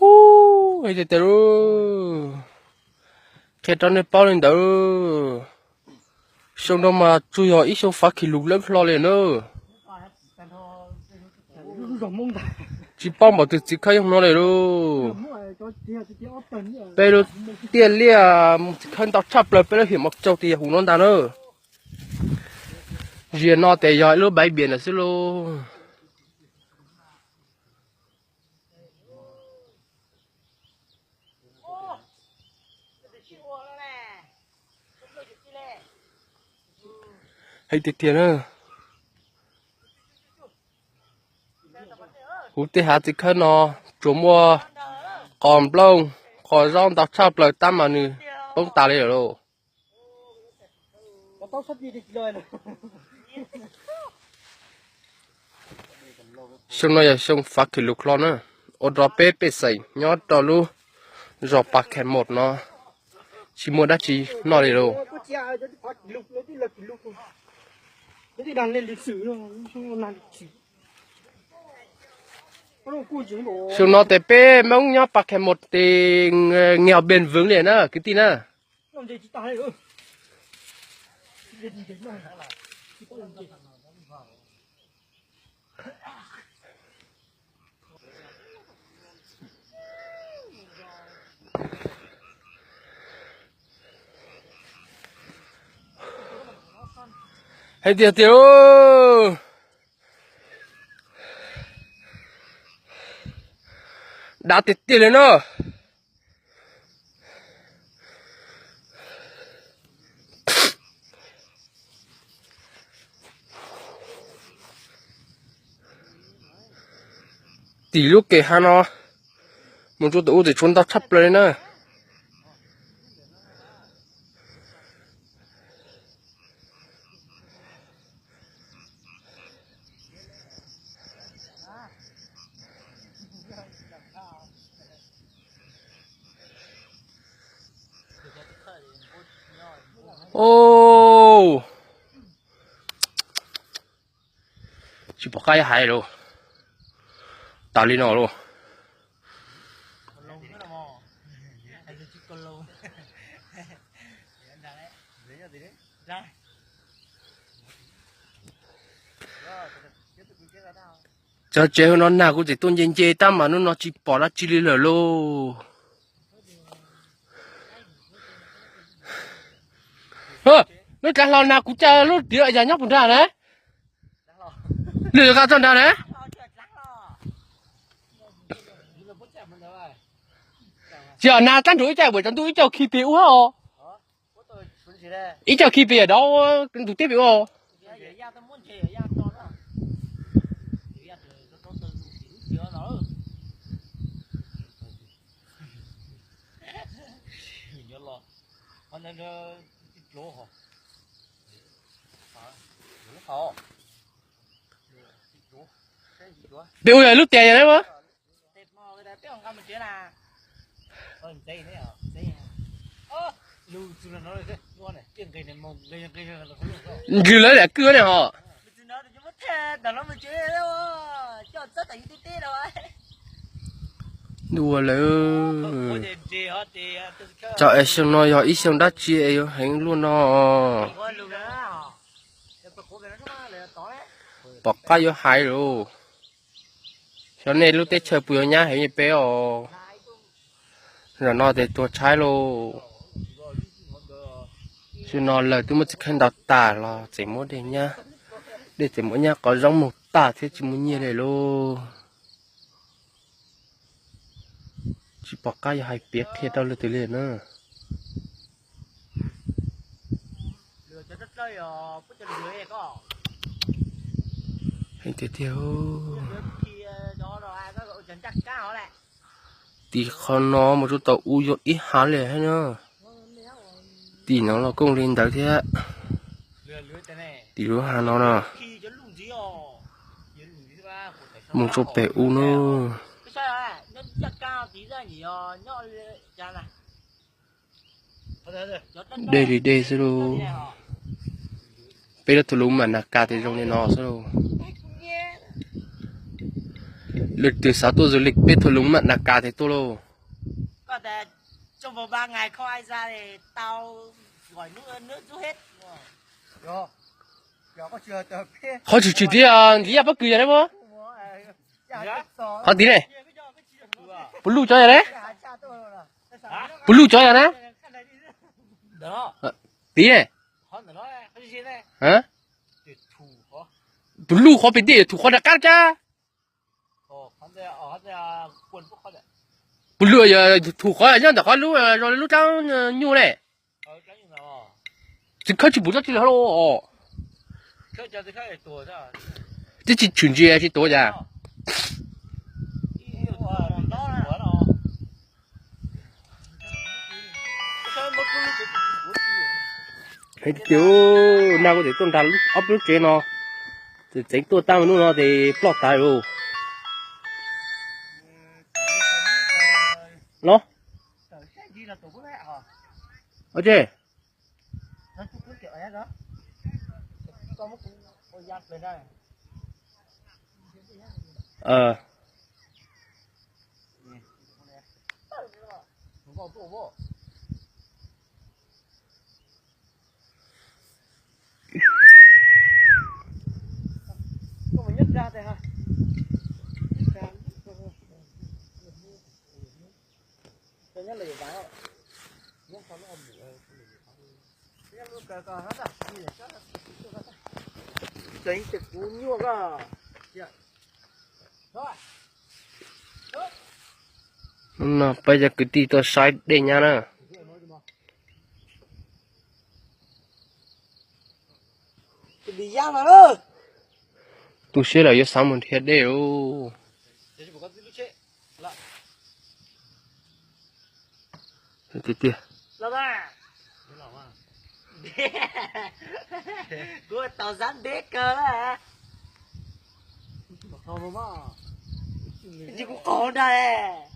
Ub, hais tiag tiag lauj. Qhia rau nej paub li ntawd. Xyoo no mas tsuas yog ib xyoo fav kis lus lawb hlo li na. Tsis paub npaum twg txiv khawb yog no li lauj. Peb lub tiaj liaj mus txiv khawb ntau tshaj plaws peb lub hiam mos tsaug tias yog huv no ntag na. Ziag no tes yog ib lub bãi biển ntawd xwb lauj. Hais tiag tiag na. Huv tej hav txiv khawb no tsuas muaj qos nplooj, qos zaub ntau tshaj plaws tab mas nws poob tas li lawm lauj. Xyoo no yog xyoo fav kis lus hlo na, ua rau peb pej xeem nyob rau lub zos Pas Khas Mos no tsis muaj dab tsi noj li lauj. Xyoo no tes peb Hmoob nyob Pas Khas Mos tes nghèo bền vững li na kwv tij na. Hais tiag tiag, dav tiag tiag li na. Tim lub kev hav no mus rau tom ub tseem tshuav ntau tshaj plaws li na. Tsis pom qab yuav hais lauj. Tas li no lauj. Cov tsev hauv no nag kuv tseem tuaj nce nce tab mas hnub no tsis pom dab tsi li lawm lauj. Lub tsav hlau nag kuv caw lub tiav yas nyob puag nrad na. Lwm qa txog nrad na. Tsis yog nag tab nrug ib cag puas cov ntuj ib cag khi pes ub hab os. Ib cag khi pes yam dov ntug teb pes ub. Peb ua lub tias yog na. Ntsws lawv lam kwj ne ho. Ntua lawm. Tsam es xyoo no yog ib xyoo dab tsi es yuav heev luaj no. Pom qab yuav hais lauj. Xyov nej lub teb chaws puas yuav nyab heev li peb os. Zaum no ces tuag tshaib lauj. Xyoo no lawv twb muab txiv khawb ntaus tas los tseem muab dej nyab, dej tseem muab nyab qov zaub mus tag thiab tsis muaj nyiaj li lauj. Tsis pom qab yuav hais piav qhia rau leej twg li na. Heev tiag tiag. Tim qhov no mus rau tom u yog ib hav li thiab na. Tim no los kooj li ntawd thiab. Tim lub hav no na. Mus rau pem u na. Dej li dej xwb lauj. Peb lub tus lub mas nag kas tias zoo li no xwb lauj. Leej twg xav tuaj du lịch peb thua loo maj na kas tes tuaj lauj. Qhov tshwm tshwm tid, ntiv yaj pob kws yog ne puas? Qhov tid ne? Puas luj cov yog ne? Puas luj cov yog ne? Tid ne? Puas luj qhov pem tid, thum qhov nram qab cab. Puas luj, thum qhov nyob ntawm qhov lub, zoo li lub rab nyuj ne. Tsis khawb tsis pum tsob tsi li hov los. Twb tsis tshwm ntsis tsis tuav cas. Hais tias nag kuv tseem tuaj nrad ob lub tsev no, tseem tuaj tag hnub no ces ploj tas lawm. Los, ua tsi? Hnub no peb cov kwv tij tuaj saib dej nyab na. Tu siab lawm yuav xav mus nrhiav dej lauj. Tiag tiag. Kuv tau zab deb kawg lawm. Kuv qhov ntag.